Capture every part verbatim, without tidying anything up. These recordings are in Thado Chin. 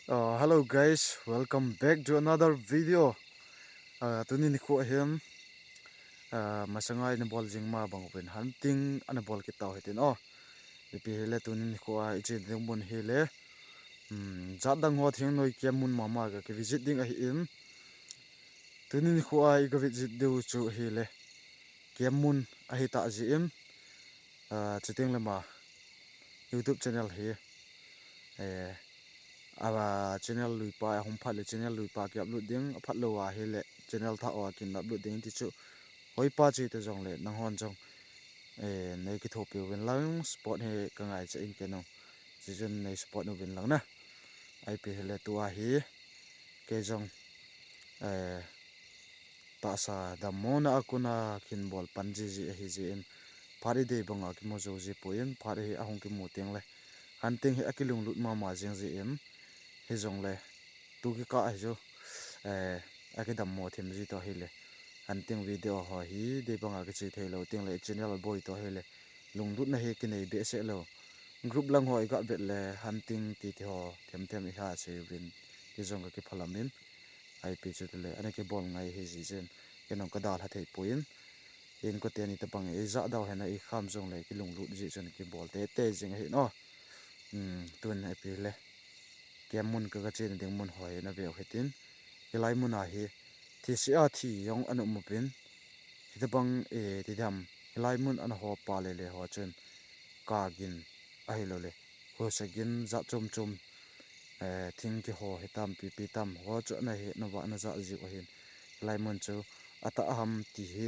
Uh, hello guys, welcome back to another video. Uh, tuni nikho hin, uh, masanga ina bol jing ma bang uvin hunting ana bol kit tau hitin. Oh, ipi hile tuni nikho a iche ding mun hile, um, jat dang ho thingnoi camp mun mama ka ki visit ding ahin. Tuni nikho a i ka visit diu chu hile camp mun ahi ta jin, uh, chuteng le ma YouTube channel hi, eh, a channel lui pa, a hung phat le channel lui pa ki upload ding, a phat lou a hile channel thah a kin upload ding ti chu. Hoi pa chi te jong le nang hon jong, eh, nei ki thopi uvin lang, support hi ka ngai cha in kei nung. Chi chun nei support uvin lang na. Ipi hile tua hi, kei jong, eh, tahsa dammo na a kon a kin bol pan jiji ahi jin, phat i dei bang a ki mu jou ji poi in, phat hi a hung ki mu teng le hunting hi a ki lunglut mama jing jin, hi jong le tu ki kah hi chu, eh, a ki dammo them ji to hile hunting video ho hi dei bang a ki chi thei lou teng le channel boi to hile lunglut na hi ki nei behseh lou. Group lang ho i ga vet le hunting ti ti ho them them i ha chi uvin ti jong ka ki phalam in. Ipi chu te le, ana ki bol ngai hi ji jin, kei nung ka dal ha thei poi in, in ko te ni ta bang i ja dau hena i kham jong le ki lunglut ji chun ki bol te te jing ahi no. Hmm, tun ipi le, camp mun ka ka chen ding mun hoi na veu hitin, i lai mun a hi, thi si a thi jong ana um uvin, hi ta bang e ti dam, i lai mun ana ho pa le le ho chun, ka gin ahi lo le, ho sa gin ja chom chom, eh, thing ki ho hi tam pi pi tam ho chu ana hi na va na ja jiu ahin. Hilai mun chu atah ham ti hi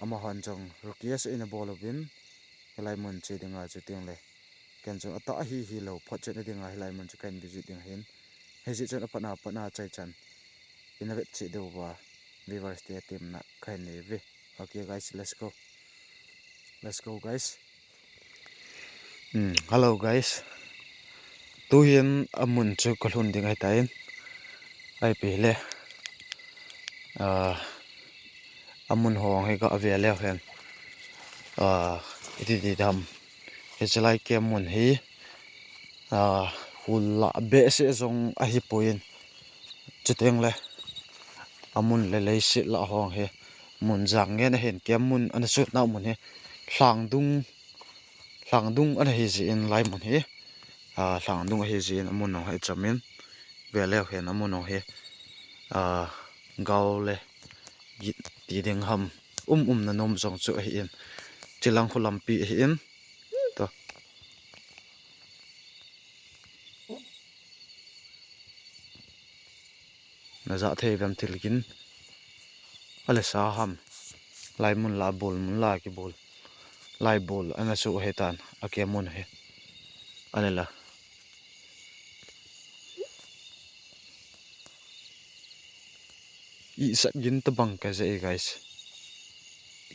amahon jong request ina bol uvin, hilai mun che dinga chu teng le. Ken chu atah hi hi lo phot chet na dinga hilai mun chu kan visit ding hin. Hei ji chun apatna, apatna chai chan ina vet che deu va viewers te temna ka hin nei ve. Okay guys, let's go. Let's go guys. Hmm, hello guys. Tu hin amun chu ka lhun ding ahi tai. Ipi le. Ah, amun hong hi ka ve le hen. Ah, iti ti dam. Hichi lai camp mun hi, ah, hul la behseh jong ahi poi in. Chuteng le. Amun le leiset la hong hi. Mun jang ngen ahin camp mun ana sut nau mun hi. Lhangdung, lhangdung ana hi ji in lai mun hi. Ah, lhangdung ahi ji in amun hong hi cham in. Ve le hen amun hong hi. Ah, gau le git ti ding ham. Um um na nom jong chu ahi in. Chilang khu lampi ahi in. To. Na ja thei vem thil gin. Ale sa ham. Lai mun la bol mun la ki bol. Lai bol ana su he tan. A ke mun he. Ale la. Ihsat gin tabang ka ja e guys.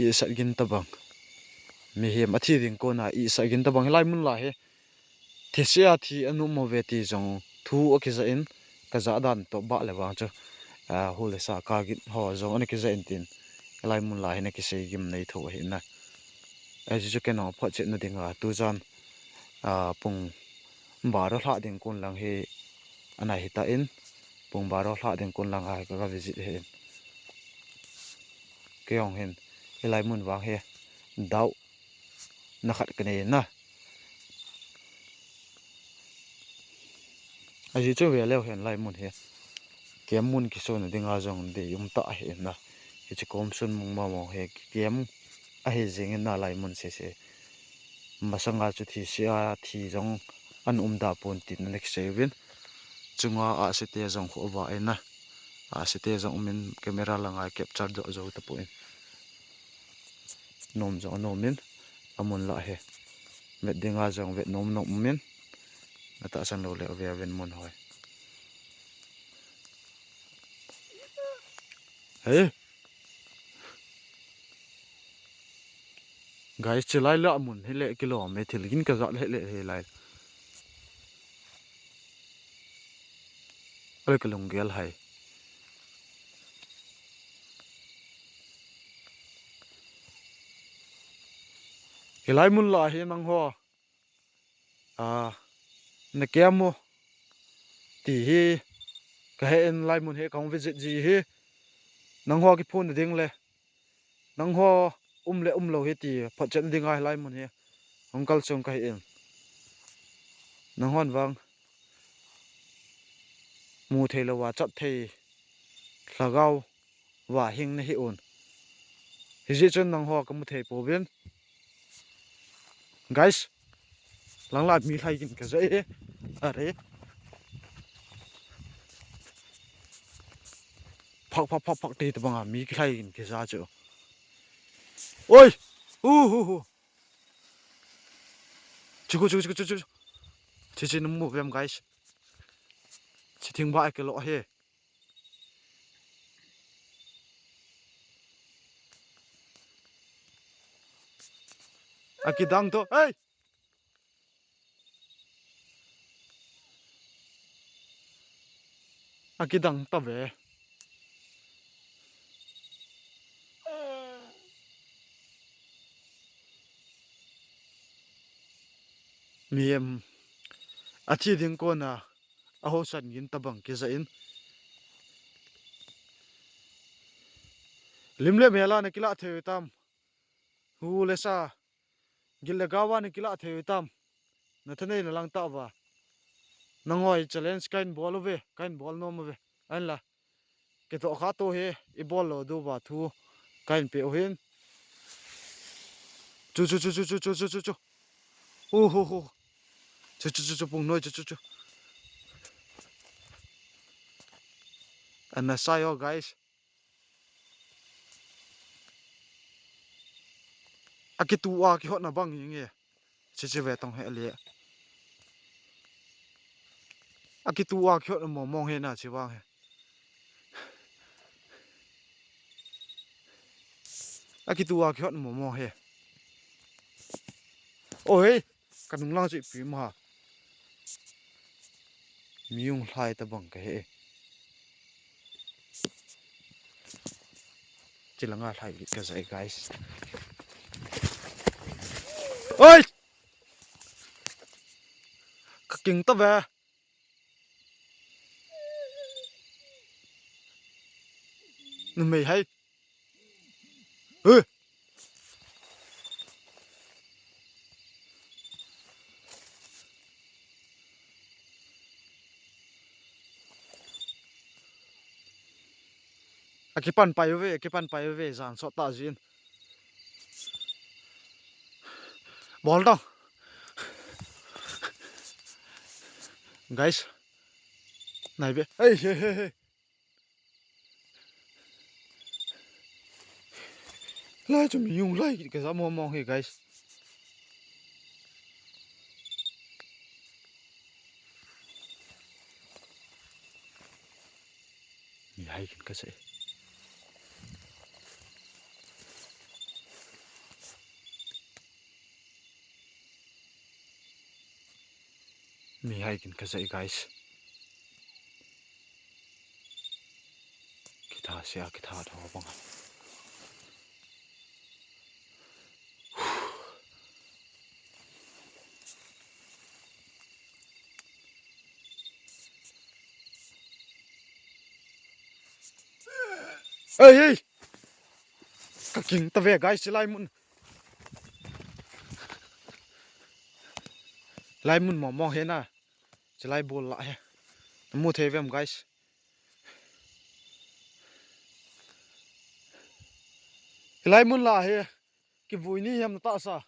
Ihsat gin tabang. Mihem athi ding kona ihsat gin tabang hilai mun la hi. Thisia thi anu mo ve ti jong thu akija in ka ja dan to ba le vang chu. Ah, hu le sa ka gin ho jong ana kija in tin. Hilai mun la hi na kisei gim nei tho hi na. Ahi chu kei nong phot chet na ding a tu jan, ah, pung baro hla ding kun lang hi ana hi ta in pung baro hla ding kun lang a ka, ka visit hi in. Kei hong hin hilai mun vang hi dau na khat ka nei na. Ahi chu ve leu hen lai mun hi. Camp mun kisona dinga jong dei um ta ahi na. Hichi kom sun mong ma mong hi camp ahi jing in na lai mun se se. Masanga chu thisia thi jong an um da pon tin na kisei uvin. Chunga a sete jong khu va e na. A sete jong um in camera langa capture doh jou ta pon. Nom jong nom in amun la hi. Vet dinga jong vet nom nom um in. Atahsan lou le ve ven mun hoi. Hey. Guys, chilai la mun hi le kilom e thil gin ka ja le le hilai. Ale ka lunggel hai. Hilai mun la hi nang ho. Ah, na camp mo. ti hi kahe in, hilai mun hi kahung visit ji hi. Nangho kiphun ding le nangho um le umlou hi ti photchen ding a hilai mun hi hung kal chung kahi in. Nanghon vang mu thei louva chat thei lhagao va hing nahi un. Hijeh chun nangho kamu thei pouvin. Guys, lang la mi lhai kin kaja e. Are. Phak, phak, phak, phak, te tabang a mi kilhai kin kaja chu. Oi! Hu, hu, hu. Chuku, chuku, chuku, chuku. Chi, chi, namu vem, guys. Chi thing ba ke lo he. Akidang to. Hey! Akidang ta ve. Mi em. Athi ding kona. Ahosan gin tabang kija in. Lim le mel a na kila thei tam. Hu le sa. Gil le gawa na kila thei tam. Na thanei na lang ta va. Nangoi challenge kahin bol uve, kahin bol nom uve. Ahin la. Kitoh kha to hi, i bol lou diu va thu kahin pe u hin. Chu, chu, chu. Hu, hu, hu. Chu, chu, chu, chu, pung noi, chu, chu, chu. Ana sai o, guys. Akitu a kihotna bang hi nge. Chi chi ve tong he le. Akitu a kihotna mo mong he na chi vang he. Akitu a kihotna mo mong he. O hei, ka nung lang chu ipi ma. Mi hung lhai tabang kahe. Chi langa lhai ka jai, guys. Oi! Ka king ta ve. Numei hai. Ui. Akipan pai uve, akipan pai uve, jan sot ta jin. Bol dong. Guys. Nai be. Hey, hey, hey, hey. Lai chu mi hung lhai kit ka ja mong mong hi, guys. Mi hai kin ka se. Mi hai kin ka se, guys. Kitha sia, kitha tho bang. Ei, ei. Ka king ta ve, guys, chilai mun. Lai mun mong mong he na. Chilai bol la he. Mu thei vem, guys. Hilai mun la hi kivui ni hiam na ta sa.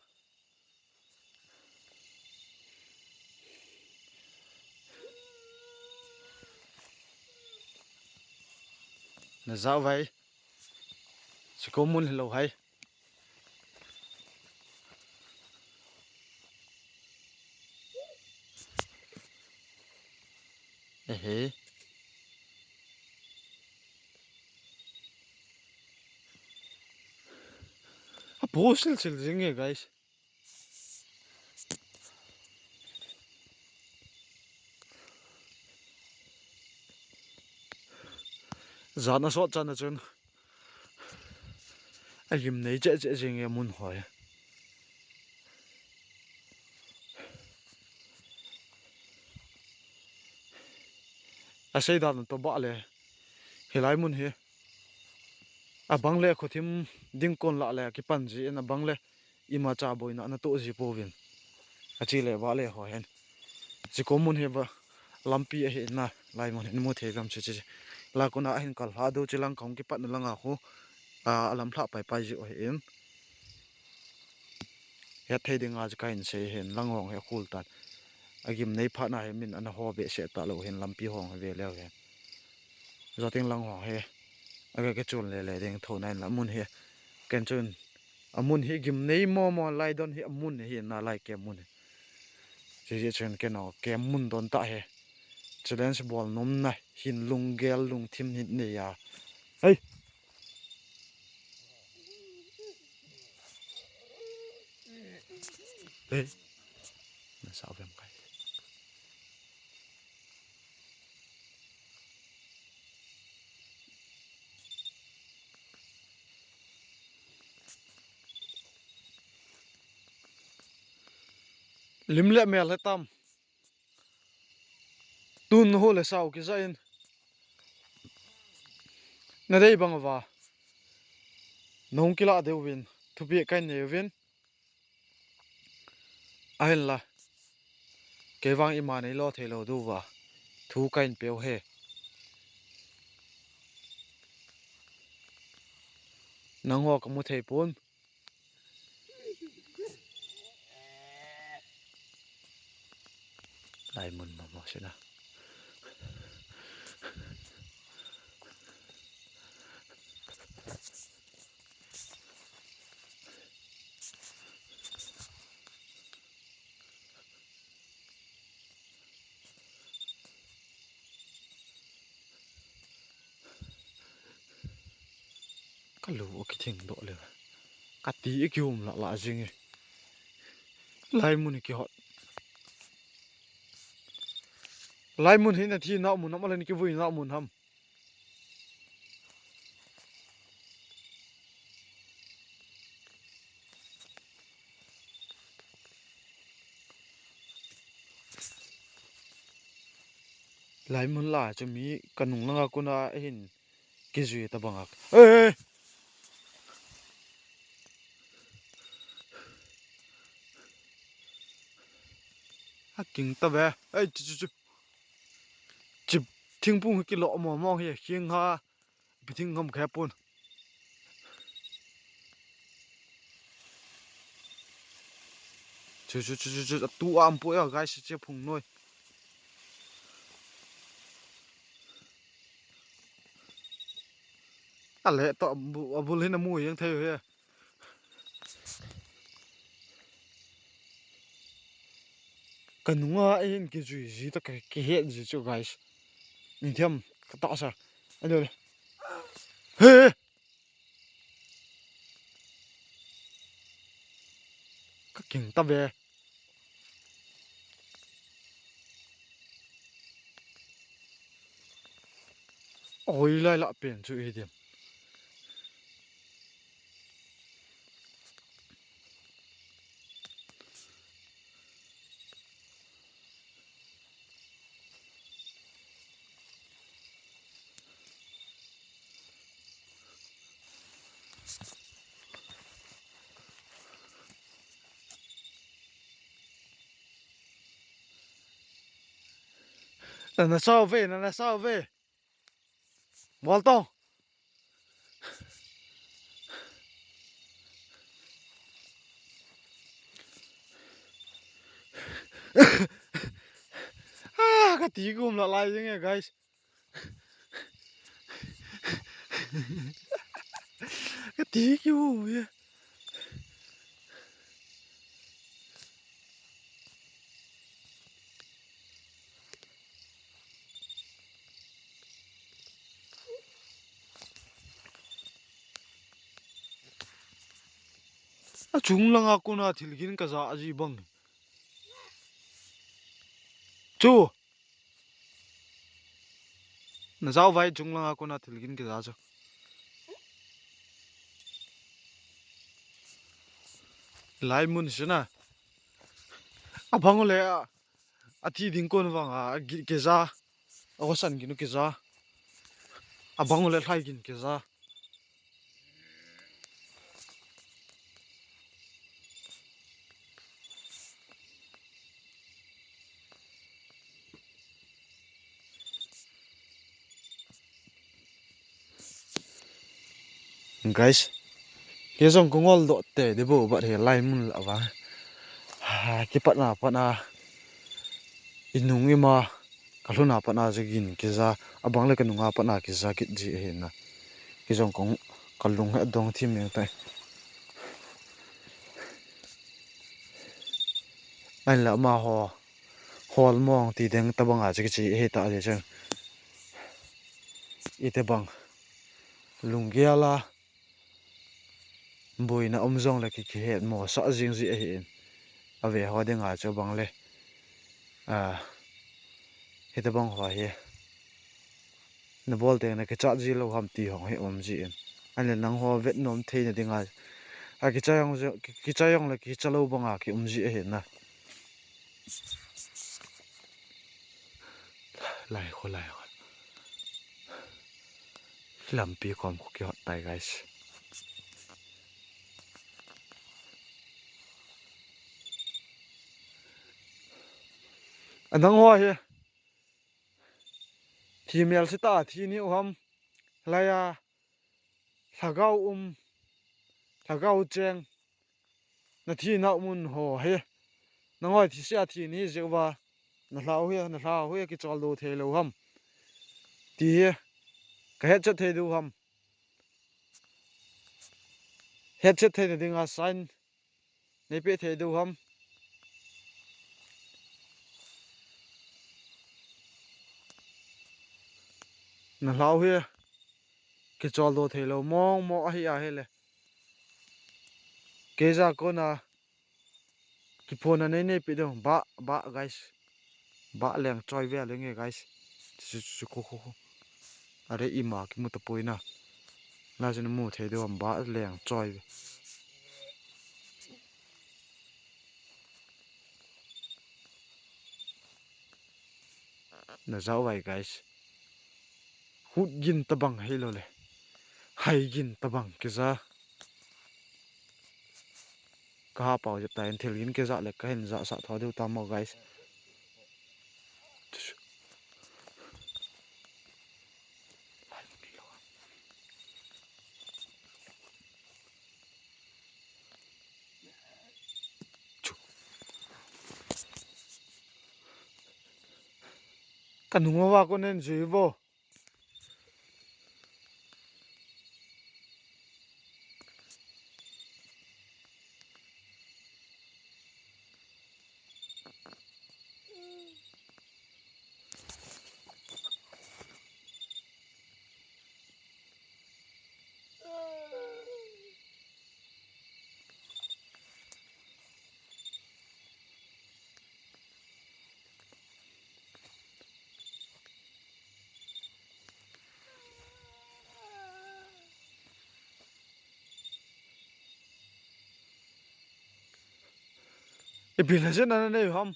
Na ja vai. Siko mun lo hai. Ehe. Apo sil sil jing e, guys. Jan asot chan a chun agim nei che che jing e mun hoi. Asei dan toh bah le, hilai mun hi abang le khothim ding kon lah le kipan ji in, abang le imacha boina ana toh ji pouvin. Achi le vah le ho hen. Chi ko mun hi va lampi ahi na, lai mun hin mu thei vem chi chi. La kona ahin kal ha do chi lang kong kipat na langa khu, a, alam thlah pai pai ji o hin. Het thei dinga chu kahin sei hin, lang hong hi akhul tan. Agim nei phat na hi min ana ho behseh talou hin, lampi hong hi ve leu hin. Joting lang hong hi aga kichun le le ding tho nai la mun hi. Ken chun amun hi gim nei mo mo lai don hi amun hi na, lai kem mun hi. Chi chi chun ken o kem mun don ta hi. Challenge bol nom na hin lunggel lungthim hin nei a. Hei. Hei. Na sa vem kai. Lim le mel he tam. Tun ho le sao kija in. Na dei bang uva. Nong kila deuvin. Thupi kahin nei uvin. Ahinla. Kei vang ima nei lo thei lo diu va. Thu kahin peu he. Nang ho kamu thei pon. Lai mun mama sina. Ka lu a kithing doh le. Ka ti a kium la la jing e. Lai mun a kihot. Lai mun hi na thi na mun ham, ala ni kivui na mun ham. Lai mun la chu mi ka nung langa kona hin kijui ta banga. Ei, ei. A king ta ve. Ei, chu, chu, chu. Chip thingpung hi kilo mo mo hi, hing ha. Pi thing ngam khe pun. Chu, chu, chu, chu, chu, a tu am pu ya, guys, che phung noi. A le to, a bu-, a bul hin a mu yang thei he. Ka nunga hin kijui ji ta ka, kihet ji chu, guys. Ni thiam ka ta sa. Alo le. He! Ka king ta ve. Oi, lai la pen chu i dim. Na, na sao ve, na, na sao ve. Bol to. Ah, ka ti kum la lai jeng e, guys. Ka ti ki u ye. A chung langa kona thil gin ka ja a ji bang. Chu. Na jao vai chung langa kona thil gin ki ja chu. Lai mun sina. A bang le a, a thi ding kon vang a, a gi-, ki ja. Ago san gin u kija. Abang u le lhai gin kija. Guys, kei jong ka ngol doh te, di bo bat he lai mun la va. Ha, kipatna patna, inung ima, ka lhuna patna jeh in kija, abang le ka nunga patna kija kit ji ahi na. Kei jong kong, ka lung he dong thim jeng tai. Ahin la ama ho, hol mong ti ding tabang a chi kichi ahi ta jeh chun. Ite bang, lunggel a, boina um jong le ki, kihet mo sa jing ji ahi in. Ave ho dinga chu bang le. A, hita bang ho hi. Na bol teng na kichat ji lou ham ti hong hi um ji in. Ahin le nang ho vet nom theina dinga. A kichai jong, ki, kichai jong le kicha lou banga ki um ji ahi na. Lai kho, lai kho. Lampi kom kho kihot tai, guys. Anang ho hi. Thi mel sita thi ni u ham. Laiya. Lhagao um. Lhagao cheng. Na thi nau mun ho hi. Nangho thi sia thi ni jeh uva. Na lhau hi, na lhau hi kichol do thei lou ham. Ti hi. Ka het chet thei do ham. Het chet theina dinga sign. Nei pe thei do ham. Na lhau hi. Kichol do thei lou mong mong ahi a hi le. Kei ja kona. Kiphona nei nei pe do. Ba, ba, guys. Ba leng choi ve leng e, guys. Chu, chu, chu, khu, khu, khu. Are ima kimu ta poi na. Na jin mu thei do ham ba leng choi ve. Na jao vai, guys. Hut gin tabang hei lo le. Hai gin tabang kija. Ka ha pau jep ta in thil gin kija le ka hin ja sa tho deu ta mo, guys. Ka nung uva kon en jui vo. Ipi lhasetna nanei u ham?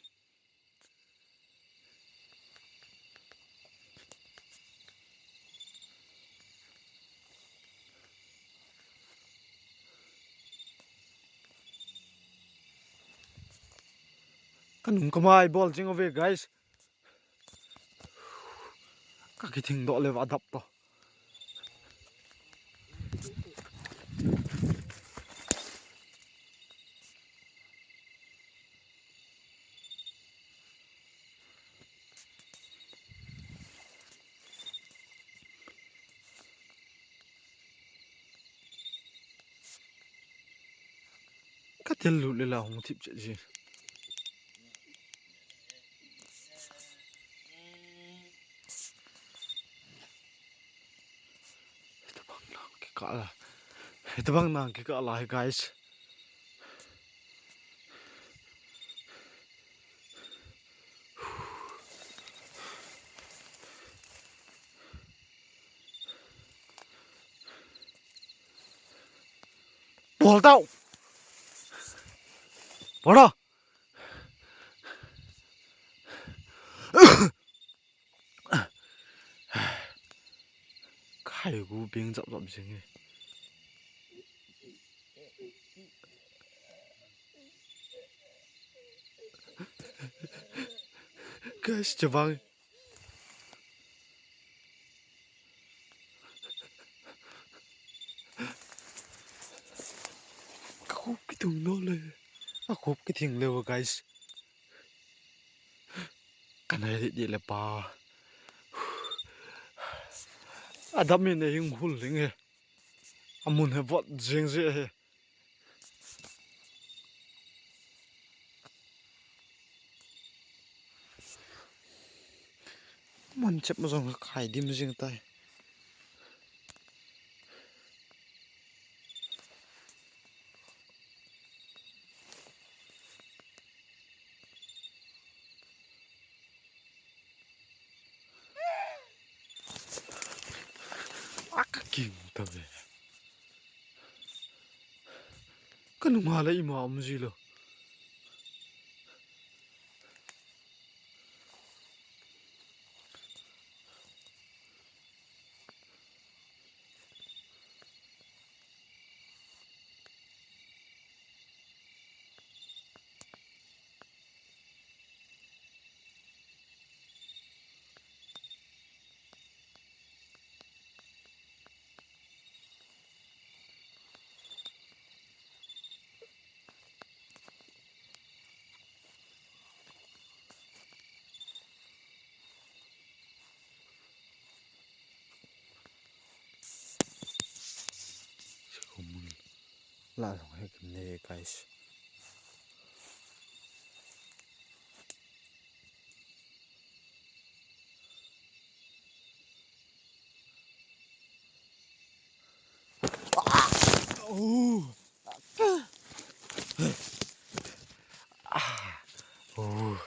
Ka nung ka mai bol jing uve, guys. Ka kithing doh le va dap to. Ka tel lut le la hung thip chet ji. Hitabang nang kikah la. Hitabang nang kikah la hi, guys. Bol tau. Bol tau. Ai gu beng jap jap jing e. Guys, chavang. Ka khup kithing lou le. A khup kithing lou, guys. Ka nai di di le pa. Adam in a hing hul ling he. Amun he vot jing je he. Mun chep ma jong ka khai dim jing tai. A ka king ta ve. Ka nunga le ima um ji lo. La jong he kim ne, guys. Oh. Ah. Oh.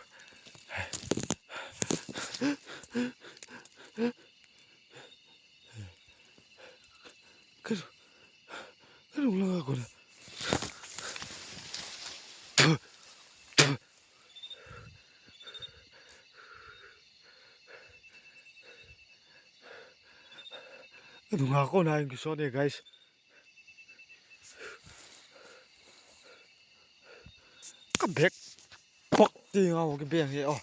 Ka, ka lung langa kona. Ka lung langa kona in kisot e, guys. Ka bek pok ti nga ki beng he o.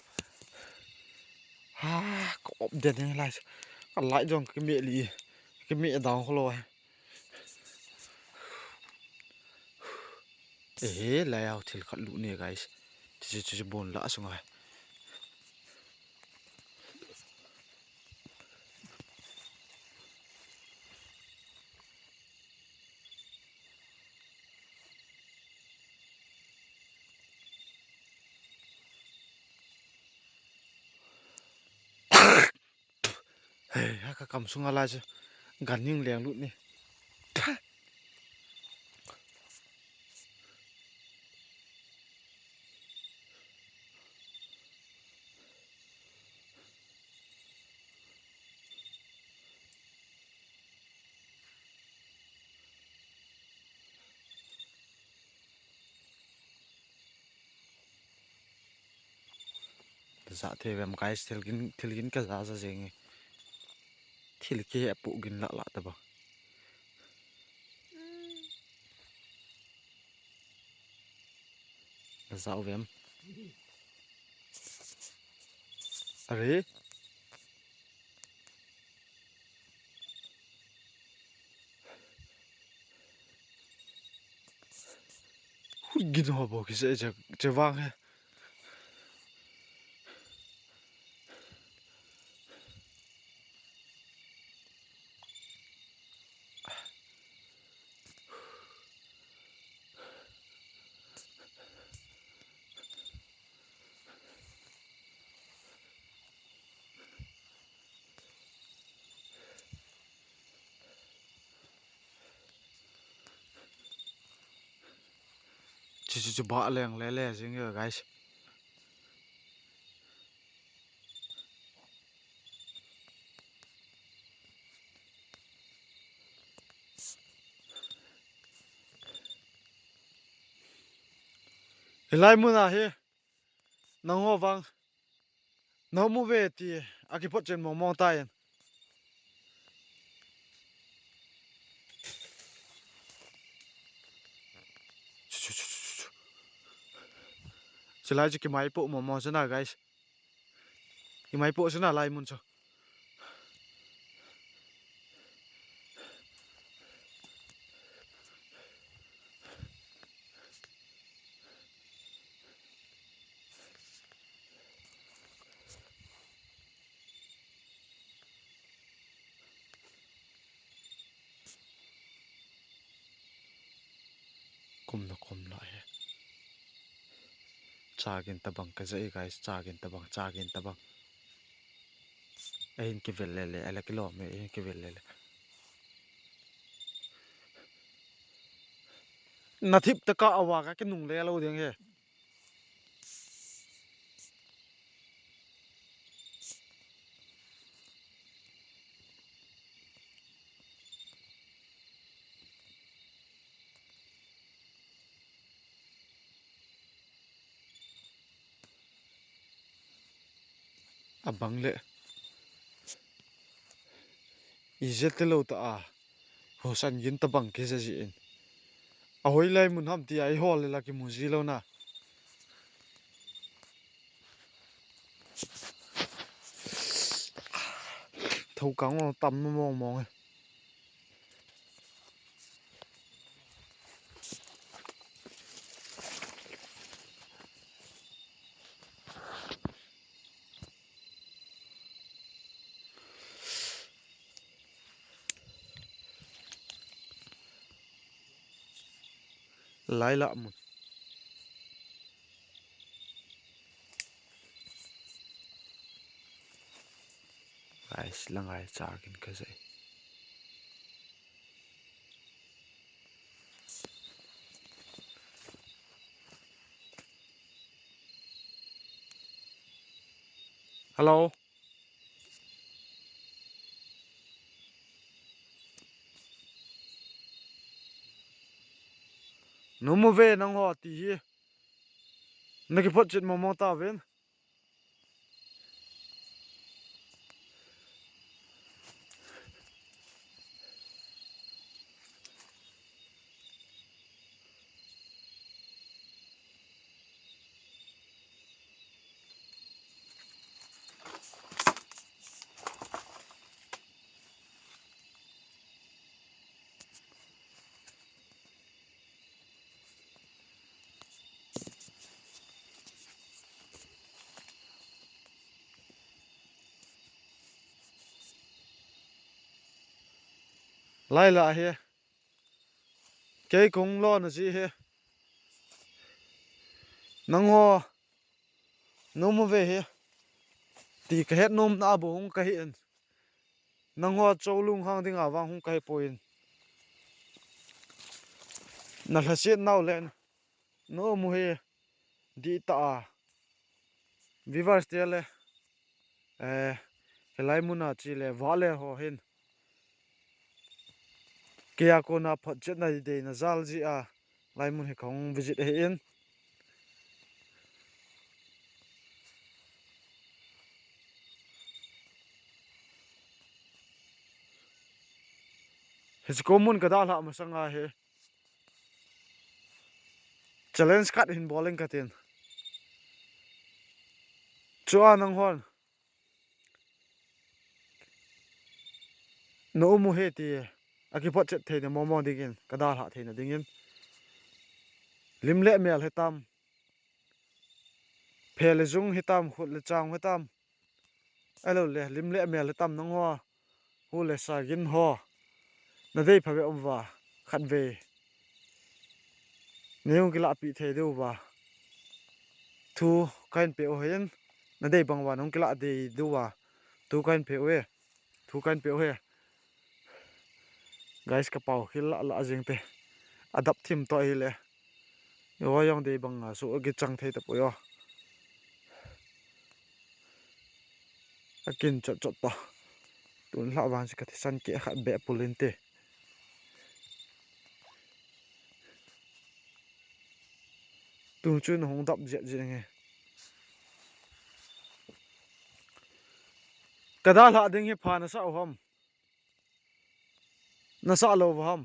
Ha, ka op den he lai. Ka lai jong ki me li. Ki me dang kho lo he. Eh, lai au thil khat lut ne, guys. Chi chi chi bon la sunga. Hei, ha ka kam sunga lai chu gan ning leng lut ni. Ka ja thei vem, guys, thil gin, thil gin ka ja ja jeng e. Thil ke apu gin la la ta ba. Ka ja vem. Are. Hut gin ho bo kise che, che vang he. Chu chu chu ba leng le le jing yo, guys. Hilai mun a hi nangho vang. Namu ve ti, akipot chen mong mong ta in. Chulai chu kimaipoh momo chu na, guys. Kimaipoh chu na lai mun chu. Kum na kum la he. Chagin tabang ka jai, guys, chagin tabang, chagin tabang. Ahin kivel lele, ala kilom e, ahin kivel lele. Na thip taka awa ka kinung le lo ding he. Abang le. Ijat te lo ta a. Hosan gin tabang ke sa ji in. Ahoi lai mun ham ti a i hol le la kimu ji lo na. Tho kang ong tam mong mong e. Lai la mun. Guys, la ngai chagin ka jai. Hello. Nomu ve nang ho ti hi. Na kiphot chet momo ta ven. Lai la hi. Kei kong lo na ji hi. Nang ho. Nomu ve hi. Ti ka het nom na bu hung ka hi in. Nang ho cho lung hang ding a vang hung ka hi poi in. Na lhasit nau len. Nomu hi. Di ta a. Viewers te le. Eh, hilai mun a chi le va le ho hin. Kei a kona phot chet na dei na jal ji a. Lai mun hi kong visit ahi in. Hichi ko mun ka dalha masang a hi. Challenge khat hin bol ing ka tin. Chu a nang hon. Nomu he ti. A kiphot chet theina momo dingin. Ka dalha theina dingin. Lim le mel he tam. Phe le jung he tam, khut le chang he tam. Alo le, lim le mel le tam nang ho. Hu le sa gin ho. Na dei pha ve um va. Khat ve. Nei hung kila pi thei deu va. Thu kain pe o hin. Na dei bang va nung kila dei deu va. Thu kain pe o e. Thu kain pe o he. Guys, ka pau khil la la jing te. Adap thim to hi le. Yo yong dei bang a su a kichang thei ta poi o. A kin chot chot to. Tun hla vang si ka thisan ke khat be pulin te. Tun chu na hung dap jet jet nge. Ka dalha ding hi pha na sa u ham. Na sa lo va ham.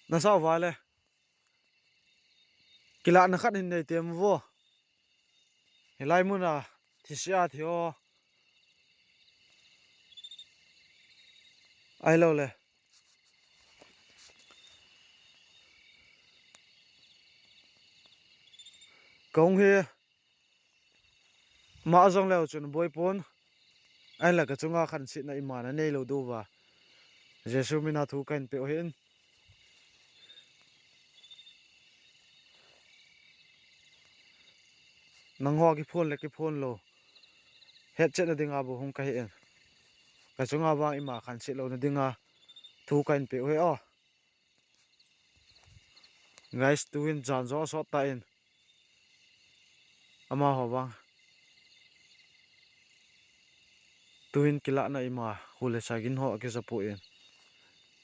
Na sa va le. Kila na khat hin nei tem vo. Hilai muna thise a thi ho. Ahilou le, kong hi ma jong leu chun boi pon. Ahile kachunga khansetna ima nanei lou diu va Jesu mina thu kahin peh u ahin. Nangho kiphon le kiphon lou hetchetna dinga bou hung kahi in. Kachunga vang ima khanset louna dinga thu kahin peh u ahi o. Guys, tuhin jan jong asot tan. Amaho vang. Tuhin kilahna ima hu le sa gin ho akija poi.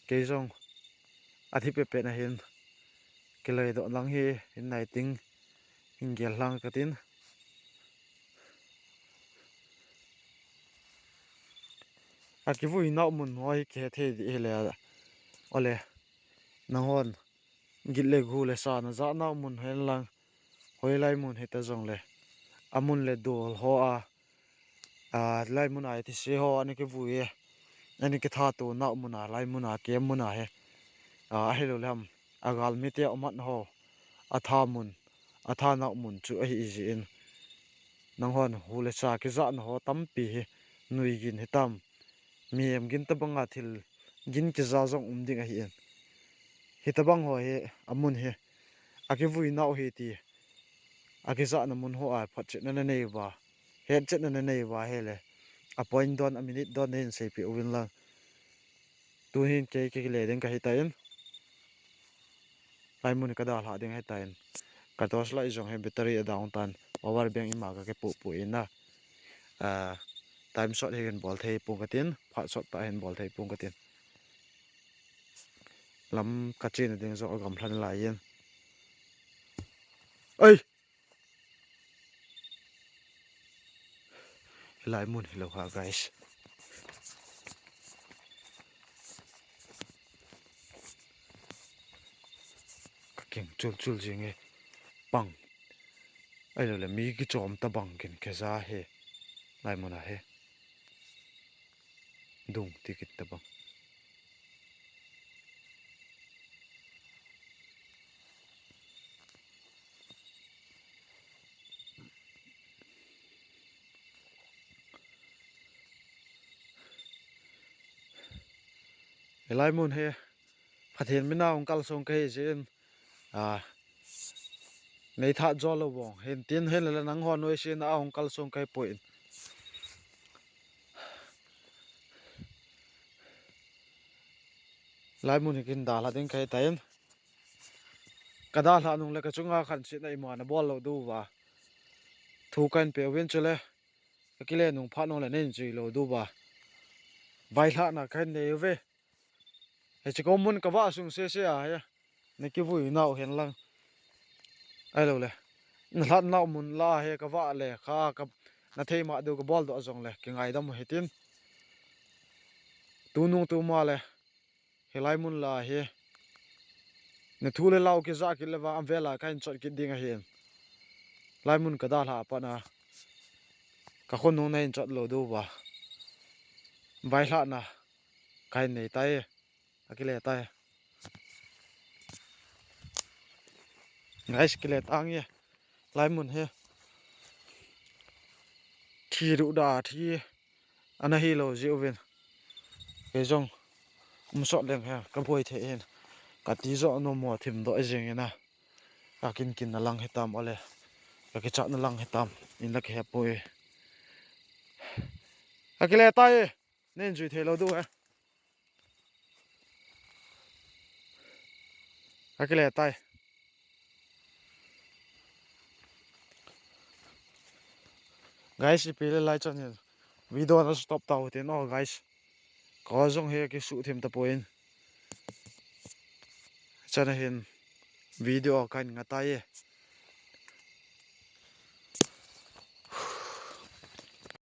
Kei jong athi pepe na hin. Kiloi doh lang hi hin nai ting hin gel lang katin. Akivui nau mun ho hi kihethei di hile. Ole. Nanghon git le gu le sa najah nau mun hen lang, hoilai mun hita jongle, amun le dol ho a, a, lai mun a thise ho ana kivui e, ana kithat to nau mun a, lai mun a, kem mun a hi, a, ahilou le ham, agalmi te umat ho atha mun, atha nau mun chu ahi jin, nanghon hu le sa kijahna ho tampi hi nui gin hitam. Mihem gin tabanga thil gin kija jong um ding ahin. Hitabang ho hi amun hi akivui nau hi ti akijahna mun ho a photchetna nanei uva, hetchetna nanei uva hile, a point don, a minute don nahin seipeh uvin lang. Tuhin kei kile ding kahi tan. Lai mun kadalhah ding ahi tan. Ka torch light jong hi battery adown tan. Power bank ima kakipoh poh in a. Ah, time short hi hin bol thei pong katin. Phat short tah hin bol thei pong katin. Lam kachena ding jong agamlha nalai in. Oi! Hilai mun hilou ha, guys. Ka keng chul chul jing e. Pang. Ahilou le mi kichom tabang kin kija he. Lai mun a he. Dung ti kit tabang. Hilai mun hi Pathen mina hung kalsong kahi jin, a, nei that jo lou vong hin tin, hinla nanghon noise na hung kalsong kahi poi. Lai mun hi kin dalha ding kahi tan. Kadalhah nung le kachunga khansetna ima nabol lou diu va thu kahin pe uvin, chule kakile nung phat nung le nahin jui lou diu va vailhahna kahin nei uve. Hiche ko mun kavah sung sese a hi nakivui nau hen lang, ahilou le nalhat nau mun la hi kavah le kha ka, nathei ma diu kabol doh jong le kingaidam u hitin. Tunung tuma le hilai mun la hi nathu le lau kija kit le vang avel a kahin chot kit ding ahin. Lai mun kadalhah pat na kakhonung nahin chot lou diu va vailhahna kahin nei tai. Akile tai. Guys, kile tang e. Lai mun hi thi ruh da thi ana hilou jeh uvin. Kei jong um sot leng hi kaboi thei hin. Kati jo nom mo thim doh jing in a. Kakin kin na lang hitam ole. Kakichat na lang hitam. In la kihe poi. Akile tai. Nahin jui thei lou diu he. Akile tai. Guys, ipi le lai chan hin video na stop tau tin o, guys. Ko jong hi kisuh thim tapoi. Chan hin video kahin ngatai e.